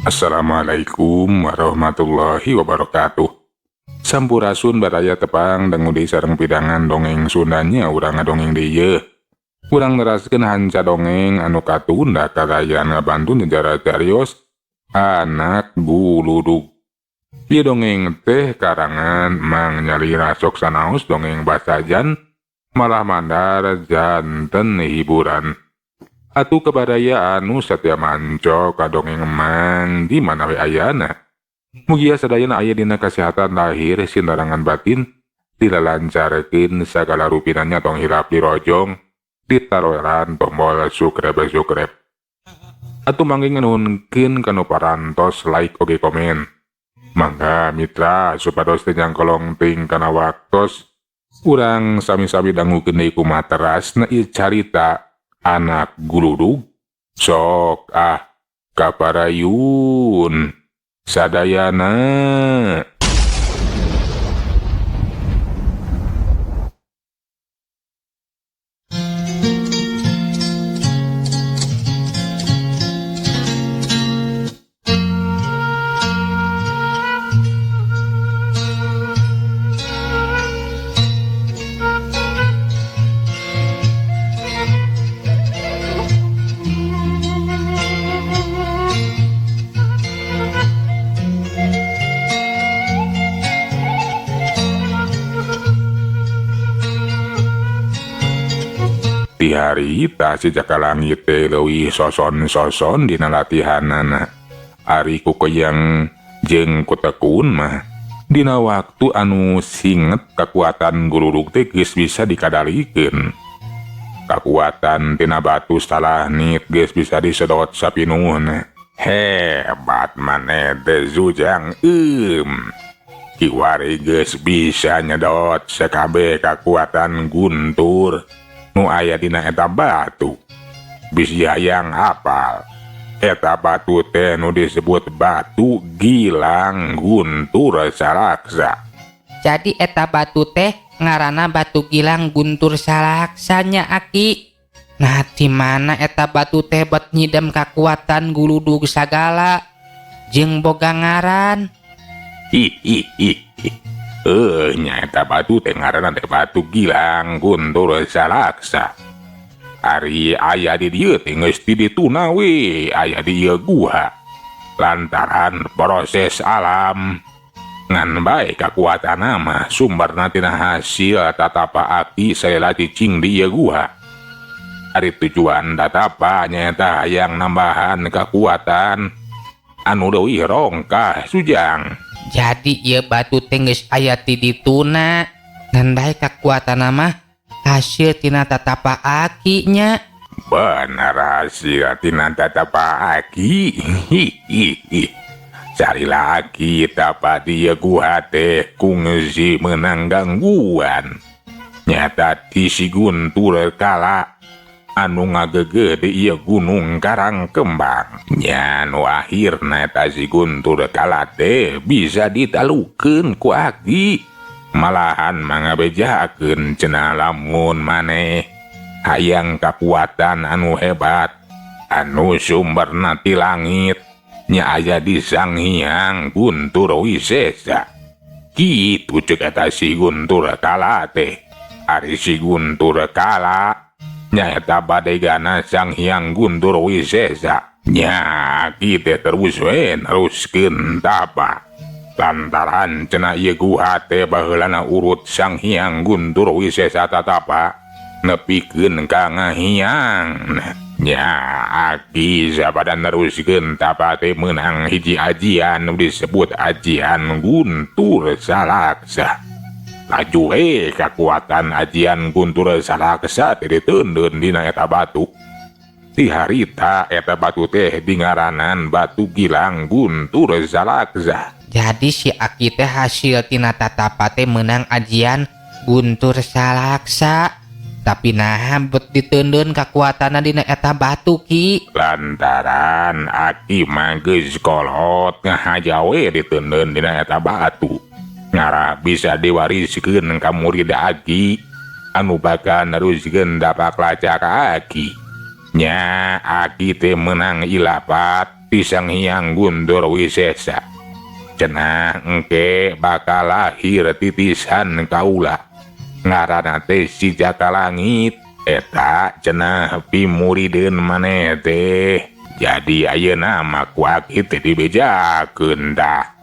Assalamualaikum warahmatullahi wabarakatuh. Sampurasun baraya tepang dangu deui sareng pidangan dongeng Sundanya urang ngadongeng deui yeuh. Urang neraskeun hanca dongeng anu katunda kalayan ngabantu nyejarah carios anak guludug. Ieu dongeng teh karangan Mang Nyalira sok sanaos dongeng basajan malah mandar janten hiburan. Atuh kabaraya anu satya manco ka dongeng Mang di mana we ayana. Mugia sadayana aya dina kasehatan lahir sinarangan batin, dilalancarkeun sagala rupinanya tong hilap dirojong, ditaroelan tombol subscribe. Atuh mangga nganuhunkeun kanu parantos like oge komen. Mangga mitra supados teu nyangkolong teuing kana waktos, urang sami-sami dangukeun deui kumaha terasna ieu carita anak guludug. Sok ah kaparayun sadayana. Di harita si Jaka Langit teh leuwih soson-soson dina latihanana. Ari ku keyeng jeung ku tekun mah dina waktu anu singet kekuatan guludug teh geus bisa dikadalikeun. Kakuatan tina batu stalagnit geus bisa disedot sapinuhna. Hebat maneh teh Zujang Kiwari geus bisa nyedot sakabeh kakuatan guntur nu aya dina eta batu. Bisi hayang apal eta batu teh nu disebut batu gilang guntur salaksa. Jadi eta batu teh ngaranna batu gilang guntur salaksanya aki. Nah di mana eta batu teh bet nyidam kakuatan guludug sagala jeung boga ngaran. Hihihi. Nya eta batu teh ngaranna teh batu gilang guntur salaksa. Ari aya di dieu teh geus di dituna we, aya di ieu guha. Lantaran proses alam ngan bae kakuatanna mah sumberna tina hasil tatapa aki salila cicing di ieu guha. Ari tujuan tatapa nyaeta hayang nambahan kakuatan anu leuwih rongkah Sujang. Jadi ieu batu teh geus aya ti dituna ngan bae kakuatanna mah hasil tina tatapa aki nya. Bener hasil tina tatapa aki. Hihihi. Cari lagi tapa di guha teh kungsi menang gangguan. Nyata ti si Guntur kala anu ngagegeh di ieu Gunung Karang Kembang. Nya nu akhirna eta si Guntur kala teh bisa ditalukeun ku aki. Malahan mangabejakeun cenah lamun maneh hayang kakuatan anu hebat anu sumberna ti langit nya aya di Sang Hyang Guntur Wisesa. Kitu ceuk eta si Guntur kala teh. Ari si Guntur kala nyaeta badegana Sang Hyang Guntur Wisesa. Nya kitu terus we neruskeun tapa. Lantaran cenah ieu guha teh baheulana urut Sang Hyang Guntur Wisesa tatapa nepikeun ka ngahiang. Nya aki sapada neruskeun tapa teh meunang hiji ajian nu disebut ajian Guntur Salaksa. Laju we kakuatan ajian Guntur Salaksa teh diteundeun dina eta batu. Ti harita eta batu teh dingaranan batu gilang Guntur Salaksa. Jadi si aki teh hasil tina tatapa teh meunang ajian Guntur Salaksa. Tapi nah bet diteundeun kakuatanna dina eta batu ki. Lantaran aki mah geus kolot ngahaja we diteundeun dina eta batu. Ngarah bisa diwariskeun ka murid aki anu bakal neruskeun tapak lacak aki. Nya aki teh meunang ilapat ti Sang Hyang Guntur Wisesa. Cenah engke bakal lahir titisan kaula, ngaranna teh si Jaka Langit. Eta cenah pimurideun maneh teh. Jadi ayeuna mah ku aki teh dibejakeun tah.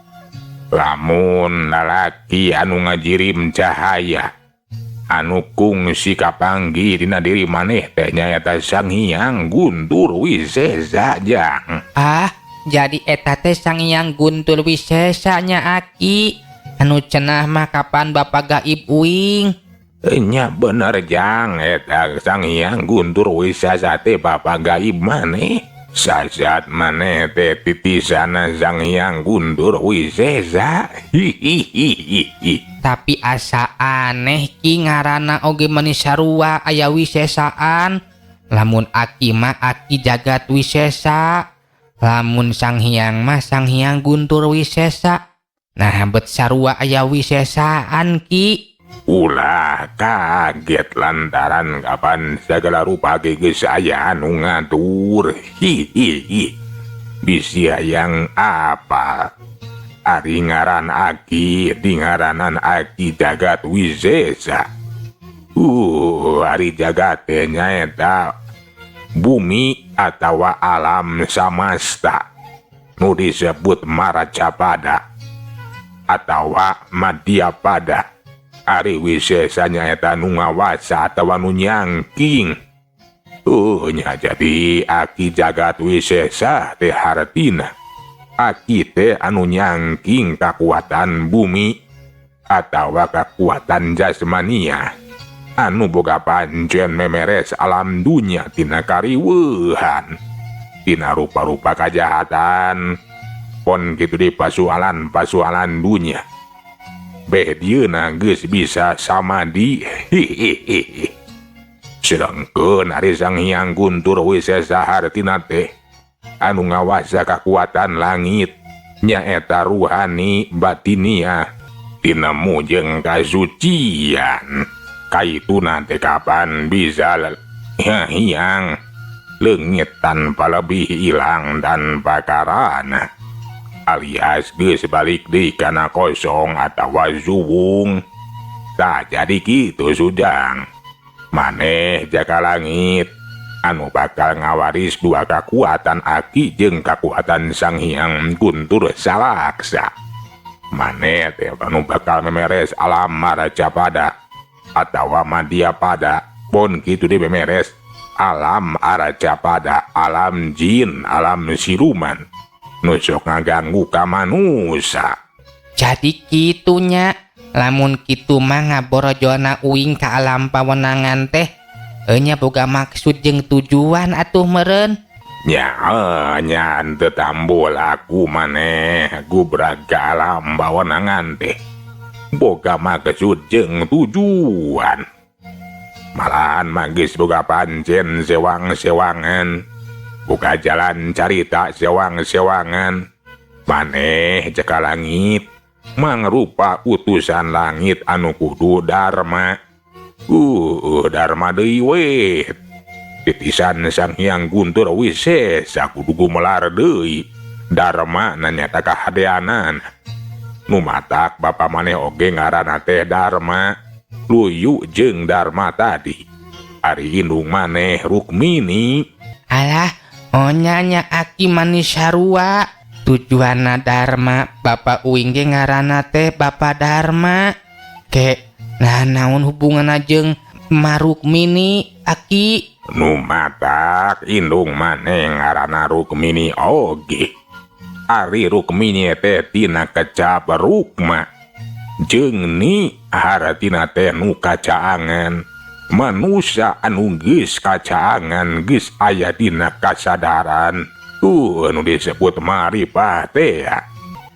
Lamun lalaki anu ngajirim cahaya anu kungsi kapanggih dina diri maneh teh nyaeta Sang Hyang Guntur Wisesa, Jang. Ah, jadi eta teh Sang Hyang Guntur Wisesa nya, Aki. Anu cenah mah kapan Bapak gaib uing. Nya bener, Jang, eta Sang Hyang Guntur Wisesa teh bapa gaib maneh. Sasat maneh teh titisana Sang Hyang Guntur Wisesa. Hihihihi. Tapi asa aneh, Ki, ngaranna oge meni sarua aya wisesaan. Lamun Aki mah Aki Jagat Wisesa. Lamun Sang Hyang mah Sang Hyang Guntur Wisesa. Nah, bet sarua aya wisesaan, Ki. Ulah kaget lantaran kapan segala rupa ge geus aya anu ngatur. Hihihi. Bisi hayang apa? Ari ngaran Aki dingaranan Aki Jagat Wisesa. Ari jagat teh nyaeta bumi atawa alam samasta nu disebut Maracapada atawa Madyapada. Ari Wisesa nyaeta nu ngawasa atawa nu nyangking. Nya jadi Aki Jagat Wisesa teh hartina Aki teh anu nyangking kakuatan bumi atawa kakuatan jasmania anu boga pancen memeres alam dunya tina kariweuhan, tina rupa-rupa kajahatan, pon kitu di pasualan-pasualan dunya. Beh dieuna geus bisa samadhi. Hihihi. Sedangkeun ari Sang Hyang Guntur Wisesa hartina teh anu ngawasa kakuatan langit, nyaeta ruhani batinia tinemu jeung kasucian. Kaituna teh kapan bisa hiang leungit tanpa lebih, hilang tanpa karana, alias geus balik deui kana kosong atawa suwung. Tah, jadi kitu, Sujang. Maneh Jaka Langit anu bakal ngawaris dua kakuatan Aki jeung kakuatan Sang Hyang Guntur Salaksa. Maneh teh anu bakal memeres alam Maracapada atawa Madyapada, pon kitu di memeres alam Aracapada, alam jin, alam siluman nu sok ngaganggu ka manusa. Jadi kitunya. Lamun kitu mah ngaborojona uing ka alam pawenangan teh enya boga maksud jeung tujuan atuh meren. Nya nya, teu tambul aku maneh gubrag ka alam pawenangan teh boga maksud jeung tujuan. Malahan mah geus boga pancen sewang-sewangan, boga jalan carita sewang-sewangan. Maneh Jaka Langit mangrupa utusan langit anu kudu dharma. Dharma deui we. Titisan Sang Hyang Guntur Wisesa kudu gumelar deui. Dharma nyaeta kahadeanan. Nu matak bapa maneh oge ngaranna teh Dharma, luyu jeung Dharma tadi. Ari indung maneh Rukmini. Alah, oh nya, Aki, mani sarua tujuanna Dharma. Bapak uing ge ngaranna teh Bapak Dharma ke. Nah, naon hubunganna jeung Marukmini, Aki? Nu matak indung maneh ngaranna Rukmini oge. Ari Rukmini teh tina kecap Rukma jeung ni, hartina teh nu kacaangan. Manusia anu geus kacaangan, geus aya dina kasadaran tuh anu disebut maripah teh,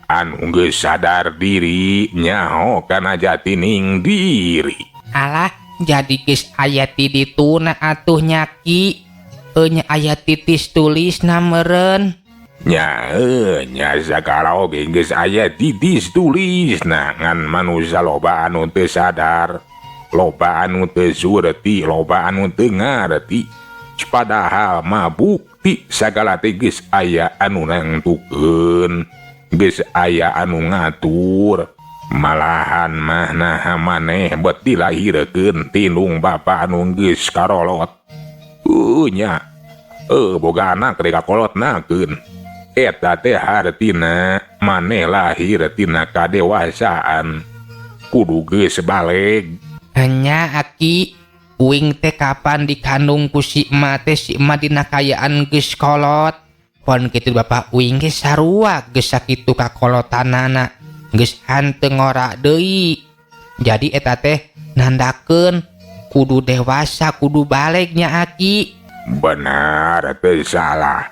anu geus sadar diri, nyaho kana jatining diri. Alah, jadi geus aya ti dituna atuh nya, Ki. Enya aya titis tulisna meureun. Nya nya, sagala oge geus aya titis tulisna, ngan manusia loba anu teu sadar, loba anu teu surti, loba anu teu ngarti, padahal mah bukti. Kabukti sagala teh geus aya anu nangtukeun, geus aya anu ngatur. Malahan mah naha maneh bet dilahirkeun tindung bapa anu geus karolot. Nya, boga anak rek kakolotnakeun. Eta teh hartina maneh lahir tina kadewasaan. Kudu geus baleg. Nya Aki, uing teh kapan dikandung ku si emak teh, si emak dina kaayaan geus kolot. Pon kitu bapak uing ge sarua geus sakitu kakolotanana, geus hanteu ngora deui. Jadi eta teh nandakeun kudu dewasa, kudu baleg nya Aki. Benar teu salah.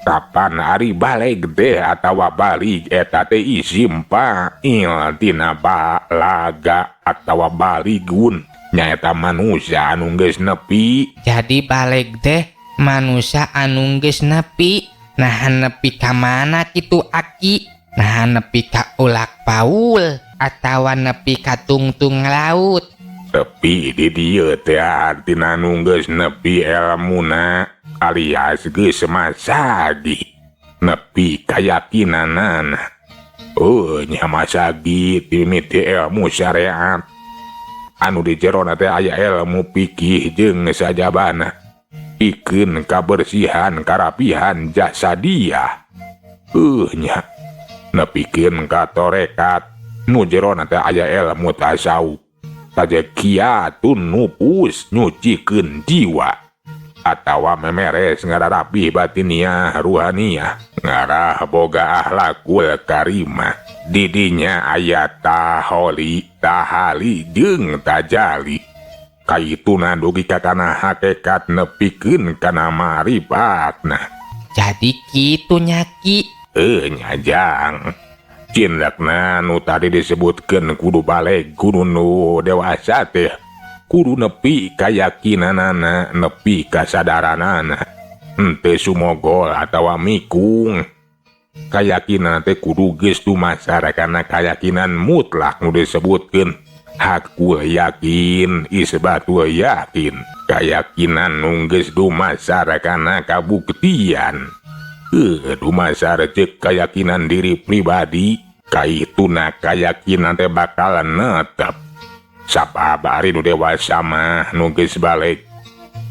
Kapan ari baleg teh atawa balig eta teh isim fa'il tina balaga atawa baligun, nyaeta manusia anu geus nepi. Jadi baleg teh manusia anu geus nepi. Nah, nepi ka mana kitu Aki? Nah, nepi ka ulak paul atawa nepi ka tungtung laut? Tepi di dieu teh artina anu geus nepi elmuna alias geus masagi, nepi kayakinanana. Oh nya, masagi timiti ilmu syariat anu di jerona teh aya ilmu fikih jeung sajabana, pikeun kabersihan karapihan jasadiah. Nya, nepikeun ka torekat nu jerona teh aya ilmu tasawuf, tazkiyatun nufus, nyucikeun jiwa atawa memeres ngararapih batiniah ruhaniah ngarah boga akhlakul karimah. Didinya aya taholi, tahali jeung tajali, kaituna dugi ka kana hakekat, nepikeun kana marifatna. Jadi kitu nya, Ki. Eh nya, Jang, cindakna nu tadi disebutkeun kudu baleg, kudu nu dewasa teh kudu nepi kayakinanana, nepi kasadaranana, henteu sumogol atawa mikung. Kayakinan teh kudu geus dumasar kana kayakinan mutlak nu disebutkeun hakul yakin, isbatul yakin, kayakinan nu geus dumasar kana kabuktian, dumasar ceuk kayakinan diri pribadi. Kaituna kayakinan teh bakal netep, sabab ari nu dewasa mah, nu geus baleg,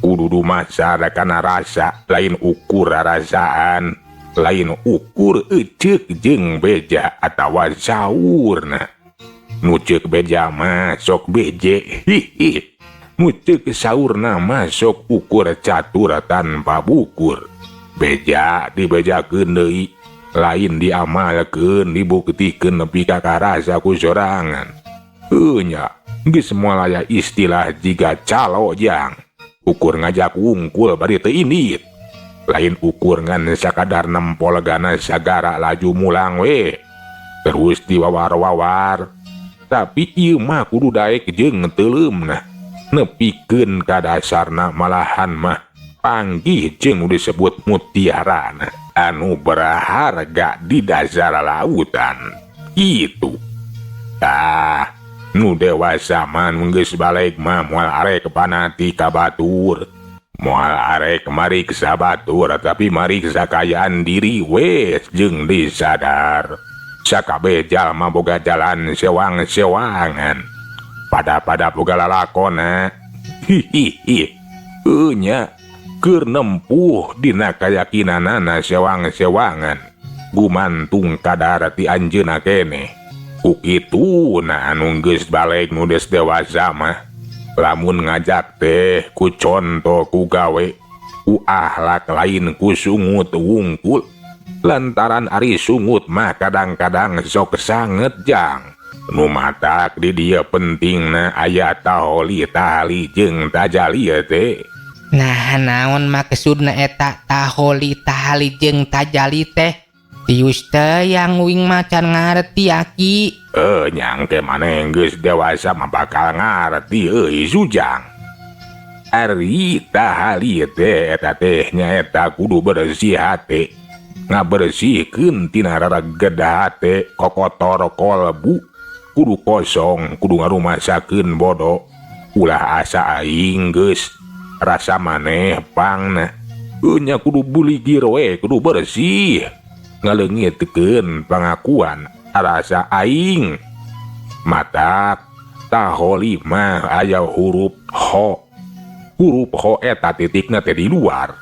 kudu dumasar kana rasa, lain ukur rarasaan, lain ukur eceuk jeung beja atawa saurna. Nu ceuk beja mah sok beje, hihi. Nu ceuk saurna mah sok ukur catur tanpa bukur. Beja dibejakeun deui, lain diamalkeun, dibuktikeun nepi ka karasa ku sorangan. Heuh nya, geus moal aya istilah jiga calo, Jang, ukur ngajak wungkul bari teu indit, lain ukur ngan sakadar nempol gana sagara laju mulang we terus diwawar-wawar, tapi ieu mah kudu daek jeung teuleumna, nepikeun ka dasarna, malahan mah panggih jeung nu disebut mutiarana anu berharga di dasar lautan itu. Tah, nu dewasa mah, nu geus baleg mah, moal arek panati ka batur, moal arek mariksa batur, tapi mariksa kaayaan diri wes jeung disadar sakabeh jalma boga jalan sewang-sewangan, pada-pada boga lalakona. Hihihi. Nya, keur nempuh dina kayakinanana sewang-sewangan, gumantung kadar ti anjeunna keneh. Ku kituna anu geus baleg, nu geus dewasa mah, lamun ngajak teh ku conto, ku gawe, ku akhlak, lain ku sungut wungkul, lantaran ari sungut mah kadang-kadang sok sanget, Jang. Nu matak di dieu pentingna aya taholi, tahali jeung tajali teh. Nah, naon maksudna eta taholi, tahali jeung tajali teh? Tius teh yang uing mah can ngarti, Aki. Eh, nyangke maneh geus dewasa mah bakal ngarti euy, Sujang. Ari tahali teh eta teh nyaeta kudu bersih hate, ngabersihkeun tina raraged hate, kokotor kolbu, kudu kosong, kudu ngarumasakeun bodo. Ulah asa aing geus rasa maneh pangna. Nya kudu buligir we, kudu bersih ngaleungitkeun pangakuan rasa aing. Matak taholi mah aya huruf ho. Huruf ho eta titikna teh di luar.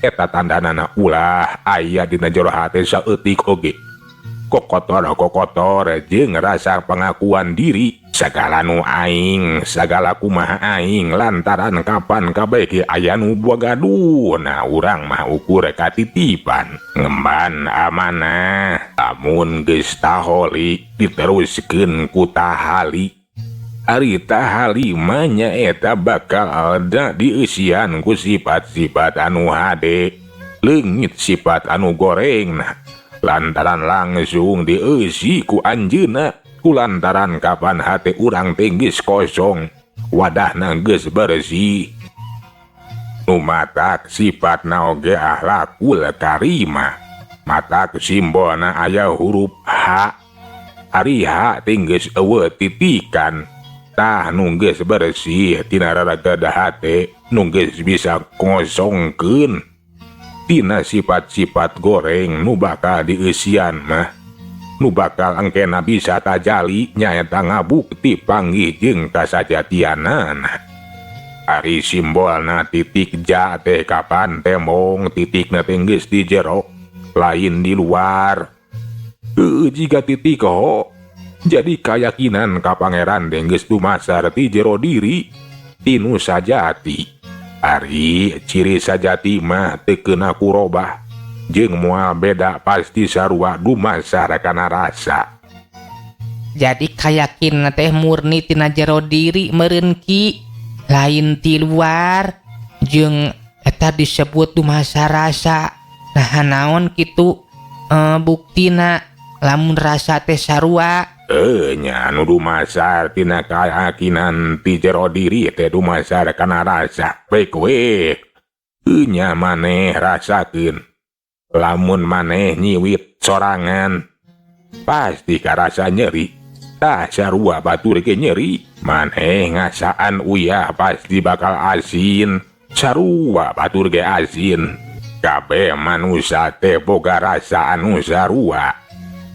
Eta tandanana ulah aya dina jero hate saeutik oge. Kokotor-kokotor jeung rasa pengakuan diri sagala nu aing, sagala kumaha aing lantaran kapan kabeh ge aya nu bogaduh. Nah urang mah ukur katitipan ngemban amanah. Lamun geus taholi diteruskeun ku tahali. Ari tahali mah nyaeta bakal ada dieusian ku sifat-sifat anu hade, leungit sifat anu goreng. Nah lantaran langsung dieusi ku anjeunna, ku lantaran kapan hate urang teh geus kosong, wadahna geus bersih. Nu matak sifatna oge akhlakul karimah. Matak simbolna aya huruf H. Ari H teh geus eueuh titikan. Tah nu geus bersih tina raraga hate, nu geus bisa ngosongkeun tina sifat-sifat goreng nu bakal dieusian mah, nu bakal engkena bisa tajali nyaeta ngabukti panggih jeung kasajatianana. Ari simbolna titik ja teh kapan tembong titikna teh geus di jero, lain di luar. Heueuh jiga titik ho. Jadi kayakinan ka pangeran teh geus dumasar ti jero diri tinu sajati. Ari ciri sajati mah teu keuna kurobah jeung moal beda, pasti sarua dumasar kana rasa. Jadi kayakinan teh murni tina jero diri meureun Ki, lain ti luar, jeung eta disebut dumasar rasa. Nah naon kitu buktina lamun rasa teh sarua? Nya anu dumasar tina kayakinan ti jero diri teh dumasar kana rasa. Baik we. Nya maneh rasakeun. Lamun maneh nyiwit sorangan pasti karasa nyeri. Tah sarua batur ge nyeri. Maneh ngasaan uyah pasti bakal asin. Sarua batur ge asin. Kabeh manusia teh boga rasa anu sarua.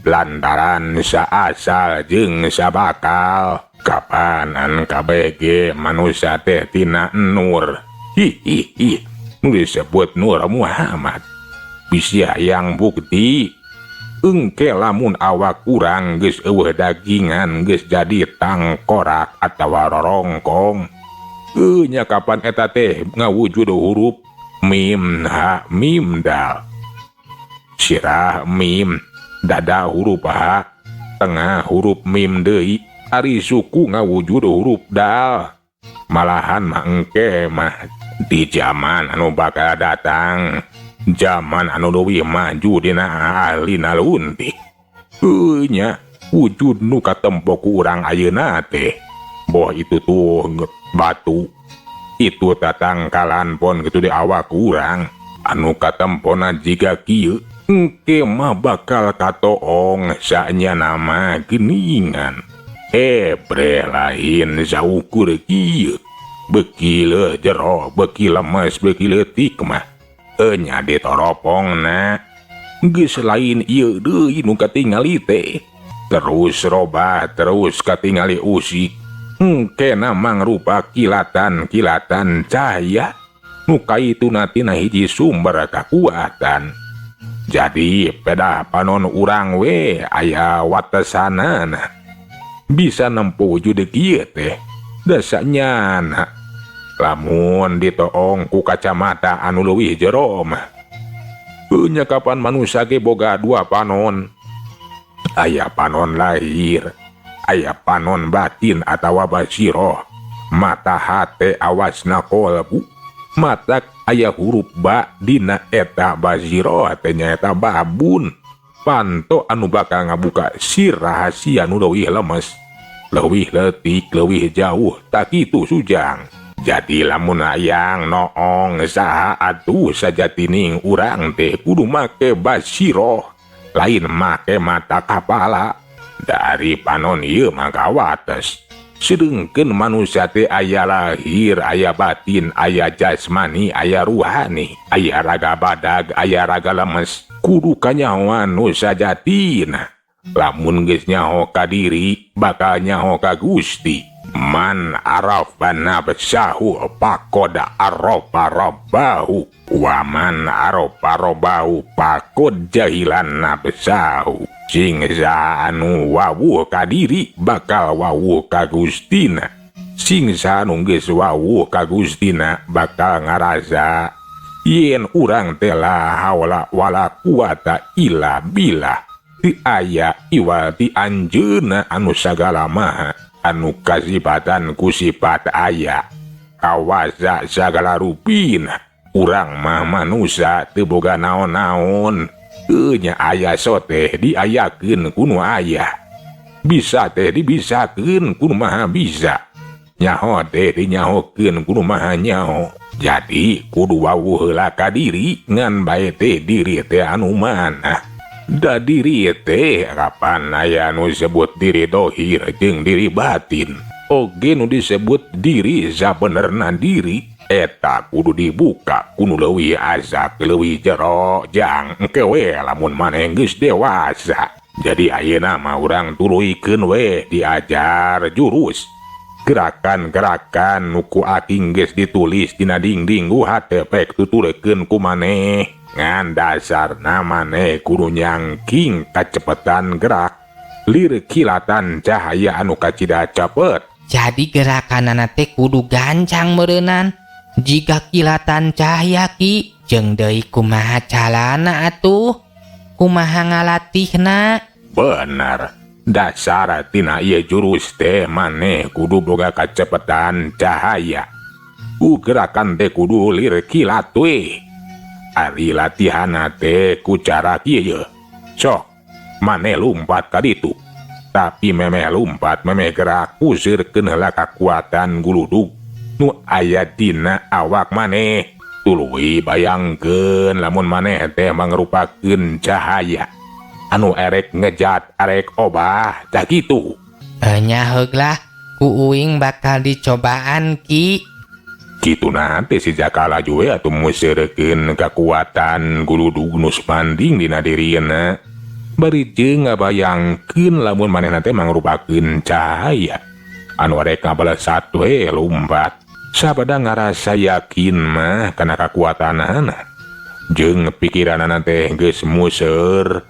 Lantaran saasal jeung sabakal. Kapanan kabeh ge manusia teh tina nur. Hi hi hi. Nu disebut Nur Muhammad. Bisi hayang bukti. Engke lamun awak urang geus eueuh dagingan geus jadi tangkorak atawa rorongkong. Nya kapan eta teh ngawujud huruf mim ha mim dal. Sirah mim, dada huruf H, tengah huruf mim deui, ari suku ngawujud huruf dal. Malahan mah engke mah di zaman anu bakal datang, zaman anu leuwih maju dina ahli naluntik. Nya wujud nu katempo ku urang ayeuna teh. Boh itu tuh batu, itu tatangkalan pon gitu di awak urang. Anu katempona jiga kieu, engke mah bakal katoong saanya nama geningan. Bre lain saukur kieu. Beki leuh jero, beki lemes, beki leutik mah. Nya ditoropongna. Geus lain ieu deui nu katingali teh. Terus robah, terus katingali usik. Engkena mangrupa kilatan-kilatan cahaya. Nu kaituna tina hiji sumber kakuatan. Jadi pedah panon urang we aya watesanana. Bisa nempuh wujud kieu teh. Dasanyana. Lamun ditoong ku kacamata anu leuwih jero mah. Nya kapan manusia ge boga dua panon. Aya panon lahir, aya panon batin atawa basiroh. Mata hate awasna kolbu. Matak aya huruf ba dina eta basiroh teh nyaeta babun. Panto anu bakal ngabuka si rahasia nu leuwih lemes, leuwih leutik, leuwih jauh, tak kitu sujang. Jadi lamun hayang noong saha atuh sajatining urang teh kudu make basiroh, lain make mata kapala. Dari panon ieu mah kawates. Sedengkeun manusia teh aya lahir, aya batin, aya jasmani, aya ruhani, aya raga badag, aya raga lemes. Kudu kanyahoan nu sajatina. Lamun geus nyaho ka diri, bakal nyaho ka Gusti. Man arafa nafsahu faqad arafa rabbahu wa man arafa rabbahu faqad jahila nafsahu. Sing saha anu wawuh ka diri bakal wawuh ka Gustina. Sing saha anu geus wawuh ka Gustina bakal ngarasa yen urang teh la haula wala quwata illa billah. Teu aya iwal ti anjeunna anu sagala maha, anu kasipatan ku sifat aya, kawasa sagala rupina. Urang mah manusia teu boga naon-naon. Nya aya soteh diayakeun ku nu aya, bisa teh dibisakeun ku nu maha bisa, nyaho teh dinyahokeun ku nu maha nyaho. Jadi kudu wawuh heula ka diri, ngan bae teh diri teh anu mana. Da diri teh kapan aya nu disebut diri dohir jeung diri batin. Oge nu disebut diri sabenerna diri eta kudu dibuka kudu leuwih azab leuwih jero jang engke we lamun maneh geus dewasa. Jadi ayeuna mah urang tuluykeun we diajar jurus gerakan-gerakan nu ku aking geus ditulis dina dinding guha teh pek tuturkeun ku maneh. Ngan dasarna maneh kudu nyangking kacepetan gerak lir kilatan cahaya anu kacida cepet. Jadi gerakanana teh kudu gancang meureunnan jiga kilatan cahaya Ki. Jeung deui kumaha carana atuh, kumaha ngalatihna? Bener, dasar tina ieu jurus teh maneh kudu boga kacepetan cahaya. Ku gerakan teh kudu lir kilat we. Ari latihanna teh ku cara kieu. Sok maneh lumpat ka ditu, tapi memeh lumpat memeh gerak puseurkeun heula kakuatan guludug nu aya dina awak maneh. Tuluy bayangkeun lamun maneh teh mangrupakeun cahaya anu erek ngejat arek obah tah kitu. Nya heug lah, ku uing bakal dicobaan Ki. Kitu nanti si Jaka laju we atuh museurekeun kakuatan guludug nu sumanding dina dirina. Bari jeung ngabayangkeun lamun manehna teh mangrupakeun cahaya anu arek ngabalesat we lumpat. Sabada ngarasa yakin mah kana kakuatanana jeung pikiranana teh geus museur,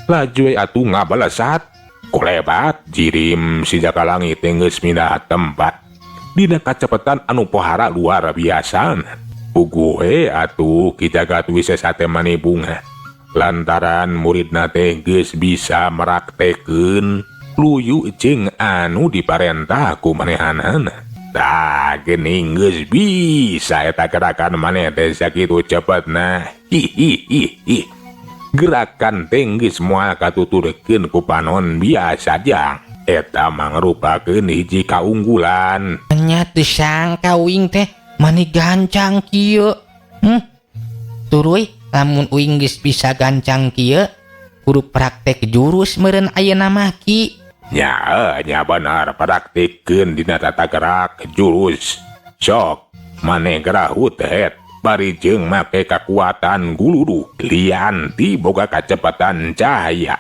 laju we atuh ngabalesat. Kulebat jirim si Jaka Langit teh geus mindah tempat dina kacepetan anu pohara luar biasa. Puguh we atuh Ki Jagat Wisesa teh mani bunga lantaran muridna teh geus bisa meraktekeun luyu jeung anu diparentah ku manehanana. Tah geuning geus bisa eta gerakan maneh teh sakitu cepetna. Hihihihi. Gerakan teh geus moal katuturkeun ku panon biasa jang. Eta mangrupakeun hiji kaunggulan. Nya teu sangka uing teh mani gancang kieu. Tuluy lamun uing geus bisa gancang kieu, kudu praktek jurus meureun ayeuna mah Ki. Nya, nya bener, praktikkeun dina tata gerak jurus. Sok maneh gerak hutet bari jeung make kakuatan guludug lian ti boga kacepatan cahaya.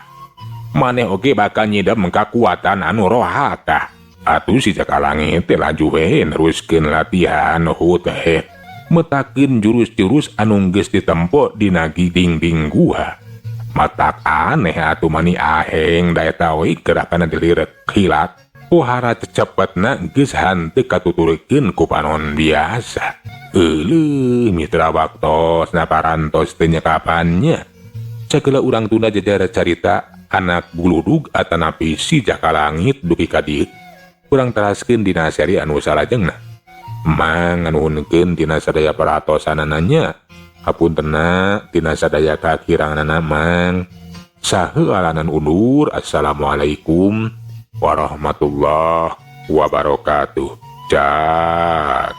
Maneh oge bakal nyidem kakuatan anu rohaka. Atuh si Jaka Langit teh laju we neruskeun latihan hutet, metakeun jurus-jurus anu geus ditempo dina dinding gua. Matak aneh atuh mani aheng da eta we gerakanna diliret kilat. Pohara cecepetna geus hanteu katuturkeun ku panon biasa. Euleuh mitra, waktos na parantos teu nyekapannya. Cagela urang tunda jajara carita anak guludug atanapi si Jaka Langit dugi ka dieu. Urang teraskeun dina seri anu salajengna. Mang nganuhunkeun tina sadaya peratosanana nya. Hapuntenna tina sadaya kakiranganana Mang. Saheulanan undur. Assalamualaikum warahmatullahi wabarakatuh. Cak.